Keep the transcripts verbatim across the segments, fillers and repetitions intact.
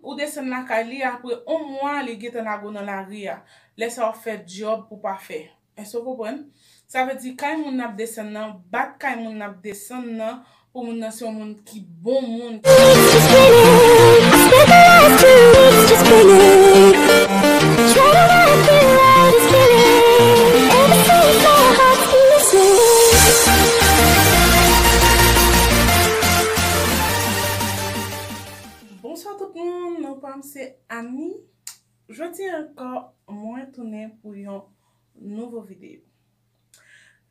ou desann lakay li, apre yon mwa, li gentan lage w nan lari a. Lè sa w ap fè djòb pou pa fè. Èske w konprann? Sa vle di, kay moun n ap desann nan, bat kay moun n ap desann nan, pou moun nan se yon moun ki bon moun. It's killing. I spent the last two weeks just killing. Try to not feel like it's killing. Ever since my heart's been missing. Bonswa tout moun, non pa m se Annie. Jodi ankò, mwen tounen pou yon nouvo videyo.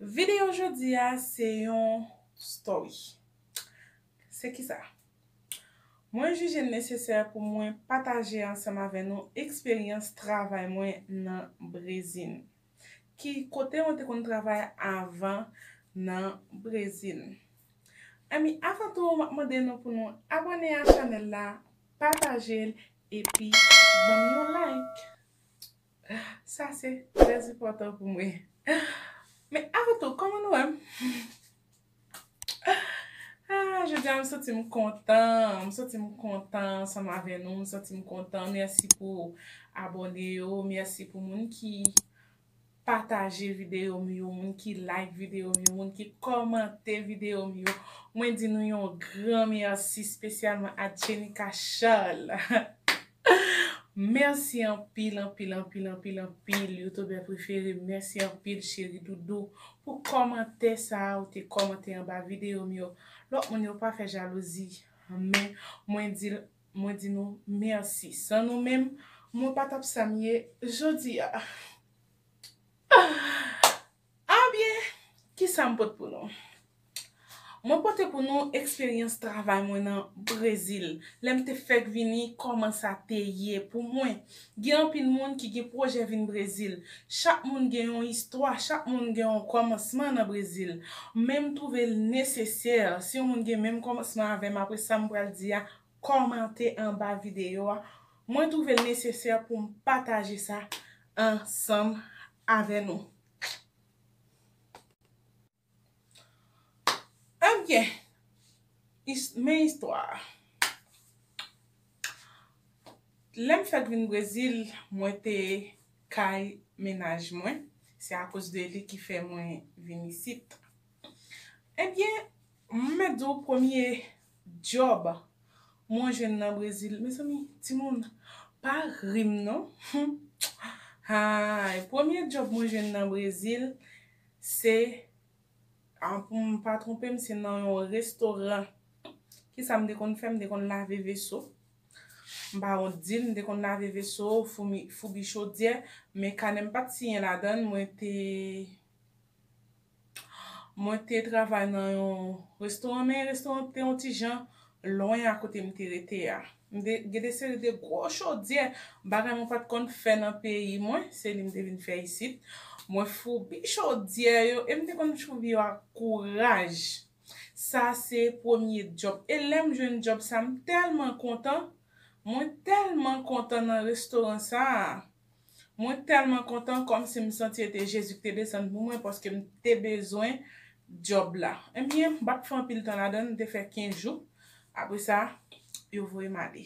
Videyo jodi a se yon story. Se kisa? Mwen jije l nesesè pou mwen pataje ansanm avè nou eksperyans travay mwen nan Brezil. Ki kote mwen te konn travay avan nan Brezil. Anmi, avan tou, m ap mande nou pou nou abòne a chanèl la, pataje l, epi ban m yon like. Sa se trè enpòtan pou mwen. Men avan tou, kòman nou wè m? Ah, jodi a m santi m kontan, m santi m kontan ansanm avè nou, m santi m kontan. Mèsi pou abòne yo, mèsi pou moun ki pataje videyo m yo, moun ki like videyo m yo, moun ki kòmante videyo m yo. Mwen di nou yon gran mèsi espesyalman a Jenica Charles. Mèsi anpil, anpil, anpil, anpil, anpil, youtubè prefere m. Mèsi anpil, cheri doudou, pou kòmantè sa a ou te kòmante anba videyo m yo. Lòt moun yo pa fè jalouzi, men mwen di, mwen di nou mèsi. San nou menm, mwen pa t ap sa m ye jodi a. Anbyen, kisa m pote pou nou? Mwen pote pou nou eksperyans travay mwen nan Brezil. Lè m te fèk vini, kòman sa te ye pou mwen? Gen anpil moun ki gen pwojè vin Brezil. Chak moun gen yon istwa, chak moun gen yon kòmansman nan Brezil. Men m twouve l nesesè, si yon moun gen menm kòmansman avè m, apre sa m pral di a, kòmante anba videyo a. Mwen twouve l nesesè pou m pataje sa ansanm avè nou. Ebyen, is-, men istwa a. Lè m fèk vin Brezil, mwen te kay mennaj mwen. Se akoz de li ki fè mwen vin isit. Ebyen, m mèt di w premye djòb mwen jwenn nan Brezil. Mezanmi, timoun, pa ri m non. Ay, premye djòb mwen jwenn nan Brezil, se, a, pou m pa twonpe m, se nan yon restoran. Kisa m te konn fè? M te konn lave veso. M pa wont di l, m te konn lave veso, foubi, foubi chodyè, men kanè m pa t siyen ladan l, mwen te Mwen te travay nan yon restoran, men restoran te yon ti jan lwen a kote m te rete a. M te gen de seri de gwo chodyè, bagay mwen pa t konn fè nan peyi mwen, se li m te vin fè isit. Mwen foubi chodyè yo, e m te konn foubi yo ak kouraj. Sa se premye djòb. E lè m jwenn djòb sa, m tèlman kontan, mwen tèlman kontan nan restoran sa a. Mwen tèlman kontan, kòmsi m santi se te Jezi ki te desann pou mwen, paske m te bezwen djòb la. Ebyen, m pa t fè anpil tan ladan l, m te fè kenz jou. Apre sa, yo voye m ale.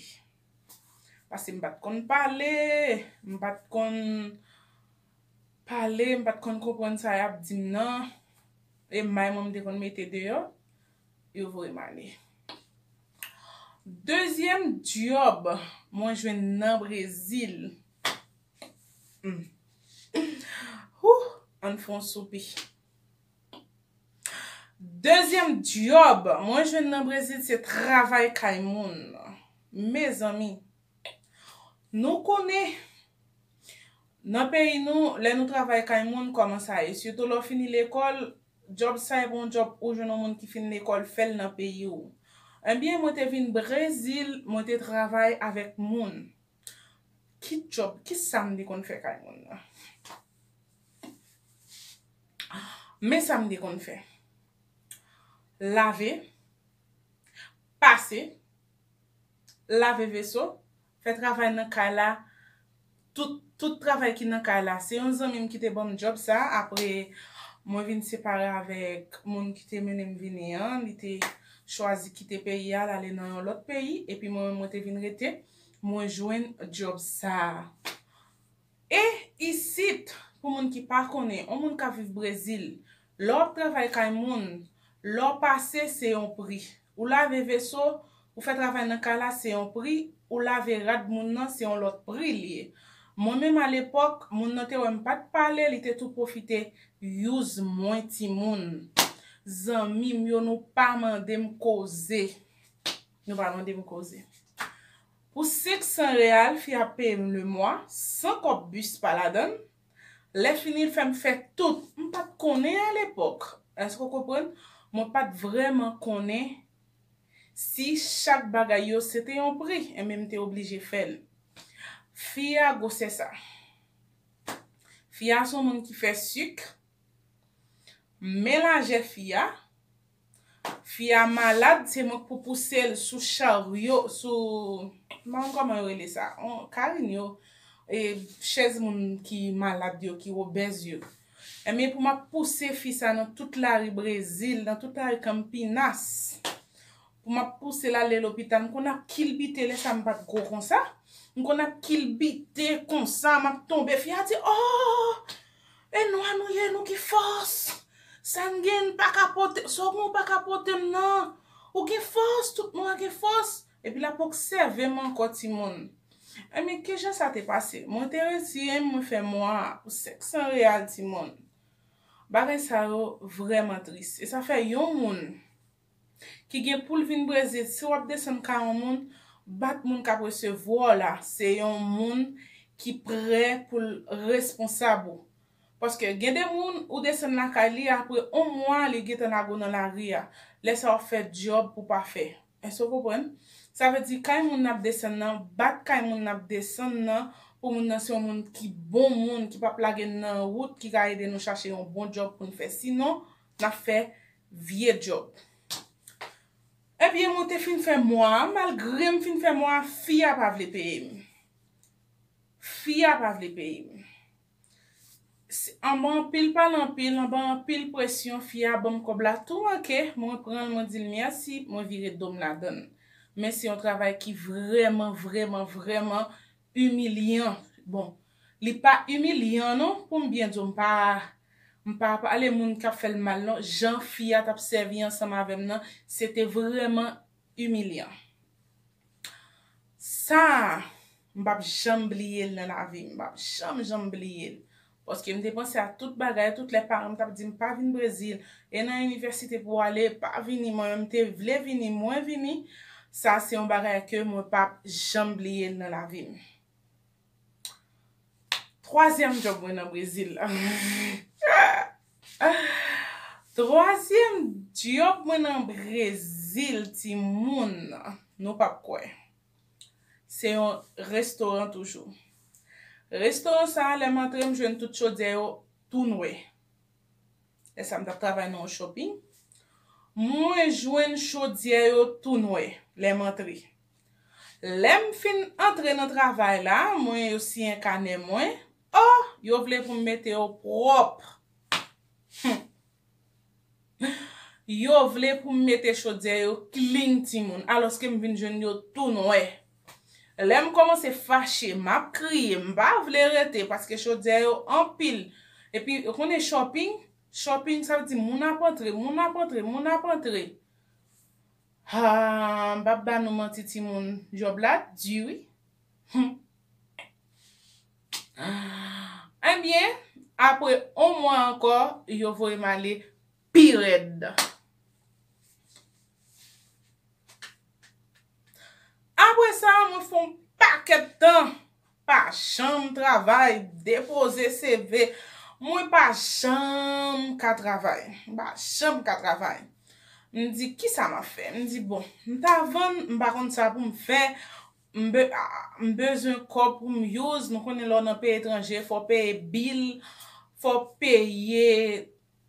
Paske m pa t konn pale, m pa t konn pale, m pa t konn konprann sa y ap di m nan. E may mwen m te konn mete deyò, yo voye m ale. Dezyèm djòb mwen jwenn nan Brezil. Hmm. Hoo, ann fè yon soupi. Dezyèm djòb mwen jwenn nan Brezil se travay kay moun. Mezanmi, nou konnen nan peyi nou, lè nou travay kay moun, kòman sa ye? Sitou lè w fini lekòl, djòb sa e pa yon djòb ou jwenn yon moun ki fin lekòl fè l nan peyi w. Ebyen, mwen te vin Brezil, mwen te travay avèk moun. Ki djòb, ki sa m te konn fè kay moun nan? Men sa m te konn fè. Lave, pase, lave veso, fè travay nan kay la, tout, tout travay ki nan kay la. Se yon zanmi m ki te ban m djòb sa, apre mwen vin separe avèk moun ki te mennen m vini an, li te chwazi kite peyi a, l ale nan yon lòt peyi, epi mwen menm mwen te vin rete. mwen jwenn djòb sa a. E isit, pou moun ki pa konnen, yon moun k ap viv Brezil, lè w ap travay kay moun, lè w pase, se yon pri. Ou lave veso, ou fè travay nan kay la, se yon pri, ou lave rad moun nan, se yon lòt pri li ye. Mwen menm alepòk, moun nan te wè m pa t pale, li te tou pwofite use mwen timoun. Zanmi m yo, nou pa mande m koze. Nou pa mande m koze. Pou senk san real, fi a peye m le mwa, san kòb bis pa ladan l. Lè fini, l fè m fè tout. M pa t konnen alepòk. Èske w konprann? Mwen pa t vrèman konnen si chak bagay yo se te yon pri, enben m te oblije fè l. Fi a gwosè sa. Fi a se yon moun ki fè sik, men lajè fi a, fi a malad, se mwen k pou pouse l sou charyo, sou, m pa konn kòman yo rele sa, on, karin yo, e, chèz moun ki malad yo, ki obèz yo. Enben, pou m ap pouse fi sa nan tout lari Brezil, nan tout lari Campinas, pou m ap pouse l ale lopital, m konn ap kilbite, lè sa m pa t gwo konsa. M konn ap kilbite konsa, m ap tonbe. Fi a di, "Oh, e nou a nou ye, nou gen fòs. Sa n gen, n pa ka pote, sa w gen, w pa ka pote m nan. Ou gen fòs, tout moun gen fòs." Epi l ap obsève m ankò, timoun. Enben, kijan sa te pase? Mwen te retire m, mwen fè mwa a pou senk san real, timoun. Bagay sa yo vrèman tris. E sa fè yon moun ki gen pou l vin Brezil, si w ap desann kay yon moun, bat moun k ap resevwa w la, se yon moun ki prè pou l responsab ou. Paske gen de moun, ou desann lakay li, apre yon mwa, li gentan lago nan lari a. Lè sa w ap fè djòb pou pa fè. Èske w konprann? Sa vle di, kay moun n ap desann nan, bat kay moun n ap desann nan, pou moun nan se yon moun ki bon moun, ki p ap lage n nan wout, ki ka ede nou chache yon bon djòb pou n fè. Sinon, n ap fè vye djòb. Ebyen, mwen te fin fè mwa a, malgre m fin fè mwa a, fi a pa vle peye m. Fi a pa vle peye m. S-, anba anpil pale anpil, anba anpil presyon, fi a ban m kòb la tou manke, mwen pran l, mwen di l mèsi, mwen vire do m ladan l. Men se yon travay ki vrèman, vrèman, vrèman imilyan. Bon, li pa imilyan non, pou m byen di w, m pa, m pa pale moun k ap fè l mal non. Jan fi a t ap sèvi ansanm avè m nan, se te vrèman imilyan. Sa a, m p ap janm bliye l nan lavi m. M p ap janm, janm bliye l. Paske m te panse a tout bagay, tout lè paran m t ap di m pa vin Brezil, e nan inivèsite pou w ale, pa vini, mwen menm m te vle vini, mwen vini. Sa se yon bagay ke mwen p ap janm bliye l nan lavi m. Twazyèm djòb mwen nan Brezil la. Twazyèm djòb mwen nan Brezil, timoun. Nou p ap kwè. Se yon restoran toujou. Restoran sa a, lè m antre, m jwenn tout chodyè yo tou nwè. Lè sa a, m t ap travay nan yon shopping. Mwen jwenn chodyè yo tou nwè lè m antre. Lè m fin antre nan travay la, mwen yo siyen kanè mwen. Oh, yo vle pou m mete yo pwòp. Yo vle pou m mete chodyè yo clean, timoun, alòske m vin jwenn yo tou nwè. Lè m kòmanse fache, m ap kriye, m pa vle rete paske chodyè yo anpil. Epi, ou konnen shopping, shopping, sa vle di moun ap antre, moun ap antre, moun ap antre. Ah, m p ap ba nou manti, timoun, djòb la di wi. Hum. Ebyen, apre yon mwa ankò, yo voye m ale pi rèd. Apre sa, mwen fè yon pakèt tan, pa janm travay, depoze C V. Mwen pa janm ka travay. Mwen pa janm ka travay. M di, "Kisa m ap fè?" M di, "Bon, m ta vann, m pa konn sa pou m fè. M be-, a, m bezwen kòb pou m use." Nou konnen lè w nan peyi etranje, fò w peye bil, fò w peye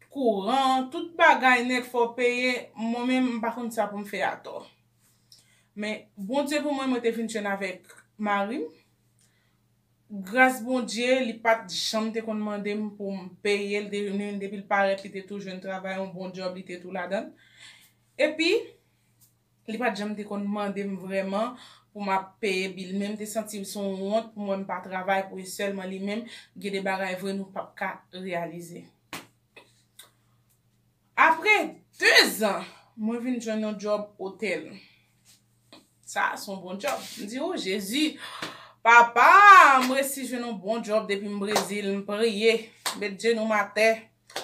kouran, tout bagay nèt fò w peye. Mwen menm, m pa konn sa pou m fè atò. Men, Bondye pou mwen, mwen te vin jwenn avèk mari m. Gras Bondye, li pa t janm te konn mande m pou m peye l, de-, depi l parèt, li te tou jwenn travay, yon bon djòb, li te tou ladan l. Epi, li pa t janm te konn mande m vrèman pou m ap peye bil. Men m te santi m se yon wont pou mwen, m pa travay pou e sèlman li menm. Gen de bagay vre nou p ap ka reyalize. Apre de zan, mwen vin jwenn yon djòb otèl. Sa a se yon bon djòb. M di, "O Jezi, papa, m resi jwenn yon bon djòb depi m Brezil, m priye, m met jenou m atè,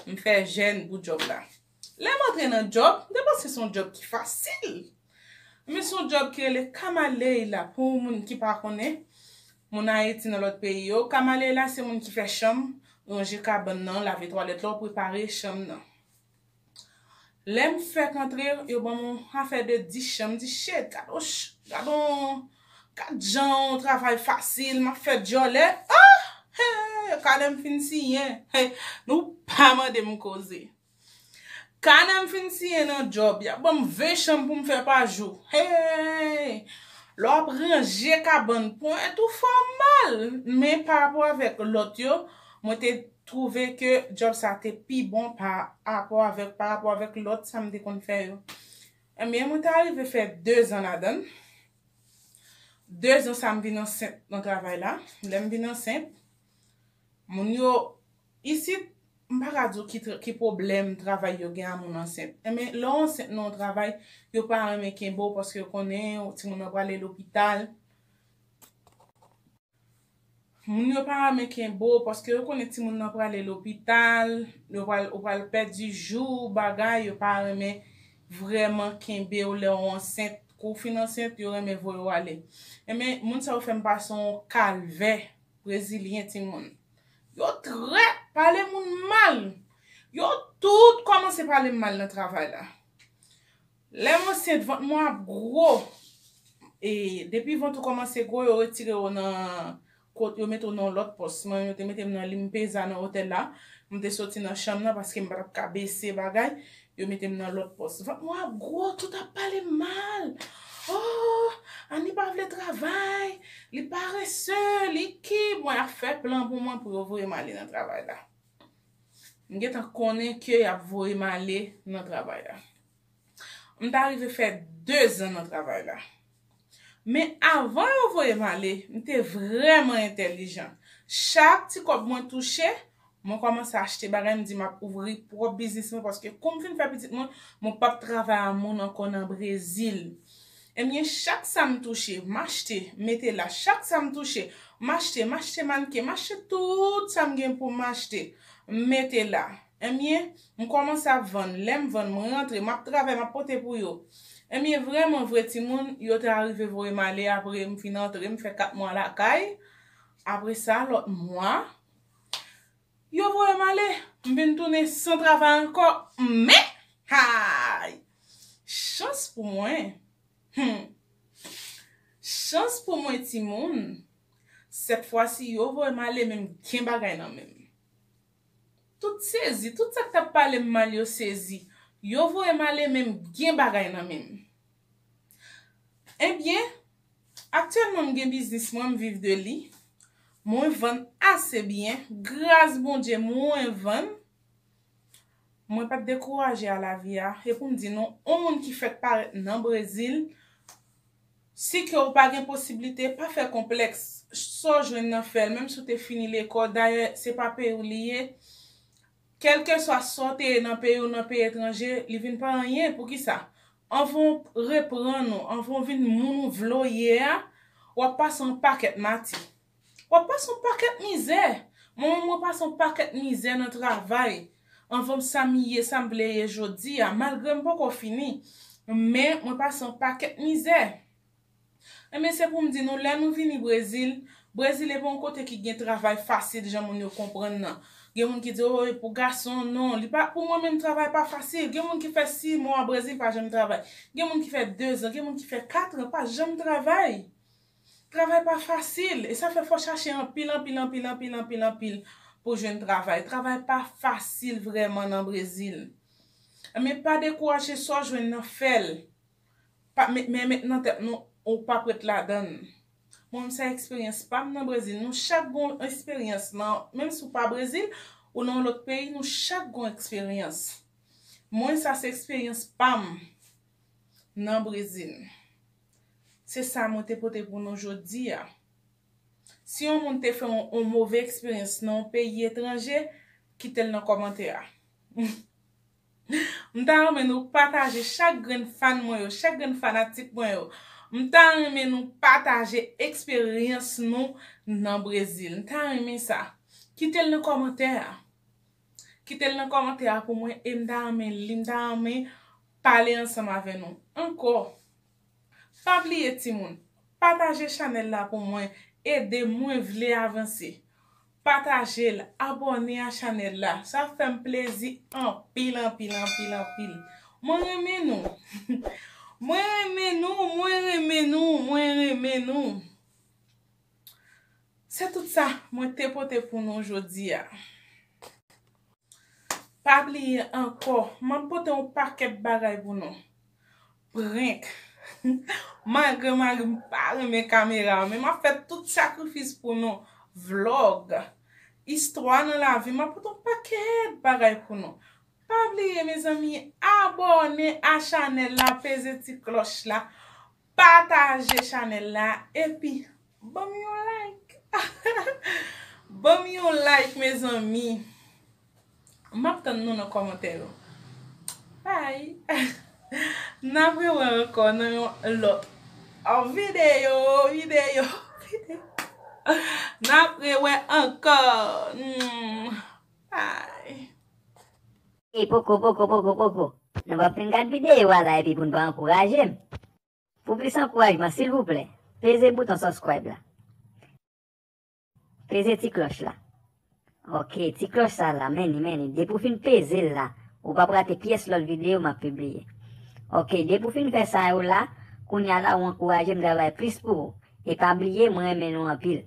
m fè jèn pou djòb la." Lè m antre nan djòb, m te panse se yon djòb ki fasil. Men se yon djòb ki rele Kamaleila. Pou moun ki pa konnen, moun Ayiti nan lòt peyi yo, Kamaleila se moun ki fè chanm, ranje kabann nan, lave twalèt la, ou prepare chanm nan. Lè m fèk antre, yo ban m yon afè de dis chanm, m di, "Shit, gad on ch-, gad on, gad jan on travay fasil, m ap fè djòlè." Ah! Hey! Kanè m fin siyen. Hey! Nou pa mande m koze. Kanè m fin siyen nan djòb, y ap ban m ven chanm pou m fè pa jou. Hey! Lè w ap ranje kabann, pwen tou fè w mal. Men pa rapò avèk lòt yo, mwen te twouve ke djòb sa te pi bon pa rapò avèk, pa rapò avèk lòt sa m te konn fè yo. Ebyen, mwen te arive fè de zan ladan l. De zan sa m vin ansent nan travay la. Lè m vin ansent, moun yo isit, m pa ka di w ki tra-, ki pwoblèm travay yo gen a moun ansent. Ebyen, lè w ansent nan yon travay, yo pa renmen kenbe w paske yo konnen timoun nan prale lopital. Moun yo pa renmen kenbe w paske yo konnen timoun nan prale lopital, yo pral, ou pral pèdi jou, bagay, yo pa renmen vrèman kenbe w lè w ansent. Kou w fin ansent, yo renmen voye w ale. Ebyen, moun sa yo fè m pase yon kalvè brezilyen timoun. Yo trèt, pale moun mal. Yo tout kòmanse pale m mal nan travay la. Lè m ansent, vant mwen ap gwo. E depi vant ou kòmanse gwo, yo retire w nan kot, yo mete w nan yon lòt pòs. Mwen, yo te mete m nan limpeza nan otèl la. M te soti nan chanm nan paske m pa t ap ka bese bagay. Yo mete m nan lòt pòs. Vant mwen ap gwo, tout ap pale m mal. Oh, Ani pa vle travay, li parese, li ki, mwen ap fè plan pou mwen pou yo voye m ale nan travay la. M gentan konnen ke y ap voye m ale nan travay la. M ta rive fè de zan nan travay la. Men avan yo voye m ale, m te vrèman entèlijan. Chak ti kòb mwen touche, mwen kòmanse achte bagay, m di m ap ouvri pwòp biznis mwen, paske kou m fin fè pitit mwen, mwen p ap travay a moun ankò nan Brezil. Ebyen, chak sa m touche, m achte, m mete la. Chak sa m touche, m achte, m achte manken, m achte tout sa m gen pou m achte, m mete la. Ebyen, m kòmanse ap vann. Lè m vann, mwen rantre, m ap travay, m ap pote pou yo. Ebyen, vrèman vre, timoun, yo te arive voye m ale apre m fin antre, m fè kat mwa lakay. Apre sa, lòt mwa, yo voye m ale. M vin tounen san travay ankò. Men, hay! Chans pou mwen. Hmm. Chans pou mwen, timoun. Sèt fwa si yo voye m ale, men m gen bagay nan men m. Tout sezi, tout sa k t ap pale m mal yo sezi. Yo voye m ale, men m gen bagay nan men m. Ebyen, aktyèlman m gen biznis mwen, m viv de li. Mwen vann ase byen. Gras Bondye, mwen vann. Mwen pa t dekouraje a lavi a. E pou m di nou, yon moun ki fèk parèt nan Brezil, si ke w pa gen posiblite, pa fè konplèks. Sa w jwenn nan, fè l. Menm si w te fini lekòl, dayè, se pa peyi w li ye. Kèlkeswa sa w te ye nan peyi w, nan peyi etranje, li vin pa anyen. Poukisa? Anvan w reprann ou, anvan w vin moun ou vle w ye a, w ap pase yon pakèt mati. W ap pase yon pakèt mizè. Mwen menm, mwen pase yon pakèt mizè nan travay. Anvan m sa m ye, sa m vle ye jodi a, malgre m poko fini. Men, mwen pase yon pakèt mizè. Ebyen, se pou m di nou, lè nou vini Brezil, Brezil e pa yon kote ki gen travay fasil, jan moun yo konprann nan. Gen moun ki di, "O, e pou gason, non, li pa, pou mwen menm, travay pa fasil." Gen moun ki fè sis mwa Brezil, pa janm travay. Gen moun ki fè de zan, gen moun ki fè kat an, pa janm travay. Travay pa fasil, e sa fè fò chache anpil, anpil, anpil, anpil, anpil, anpil pou jwenn travay. Travay pa fasil vrèman nan Brezil. Men pa dekouraje, sa w jwenn nan, fè l. Pa, men, men met nan tèt nou, ou p ap ret ladan l. Mwen menm, sa eksperyans pa m nan Brezil. Nou chak gon eksperyans nan, menm si w pa Brezil, ou nan yon lòt peyi, nou chak gon eksperyans. Mwen, sa se eksperyans pa m nan Brezil. Se sa mwen te pote pou nou jodi a. Si yon moun te fè yon, yon move eksperyans nan yon peyi etranje, kite l nan kòmantè a. M ta renmen nou pataje, chak grenn fan mwen yo, chak grenn fanatik mwen yo. M ta renmen nou pataje eksperyans nou nan Brezil. M ta renmen sa. Kite l nan kòmantè a. Kite l nan kòmantè a pou mwen e m ta renmen li, m ta renmen pale ansanm avè nou. Ankò, pa bliye timoun, pataje chanèl la pou mwen, ede mwen vle avanse. Pataje l, abòne a chanèl la. Sa fè m plezi anpil, anpil, anpil, anpil. Mwen renmen nou. Mwen renmen nou, mwen renmen nou, mwen renmen nou. Se tout sa mwen te pote pou nou jodi a. Pa bliye ankò, m ap pote yon pakèt bagay pou nou. Prank. Malgre mari m pa renmen kamera, men m ap fè tout sakrifis pou nou. Vlòg. Istwa nan lavi, m ap pote yon pakèt bagay pou nou. Pa bliye, mezanmi, abòne a chanèl la, peze ti klòch la, pataje chanèl la, epi ban m yon like. Ban m yon like, mezanmi. M ap tann nou nan kòmantè yo. Bye. N ap rewè ankò nan yon lòt videyo, videyo, videyo. N ap rewè ankò. Hmm. Bye. E poko, poko, poko, poko. Nou p ap fin gad videyo a la epi pou n pa ankouraje m. Pou plis ankourajman, silvouplè, peze bouton subscribe la. Peze ti klòch la. Ok, ti klòch sa la, men li, men li. Depi w fin peze l la, ou p ap rate pyès lòt videyo m ap pibliye. Ok, depi w fin fè sa yo la, kounye a la ou ankouraje m travay plis pou ou. E pa bliye, mwen renmen nou anpil.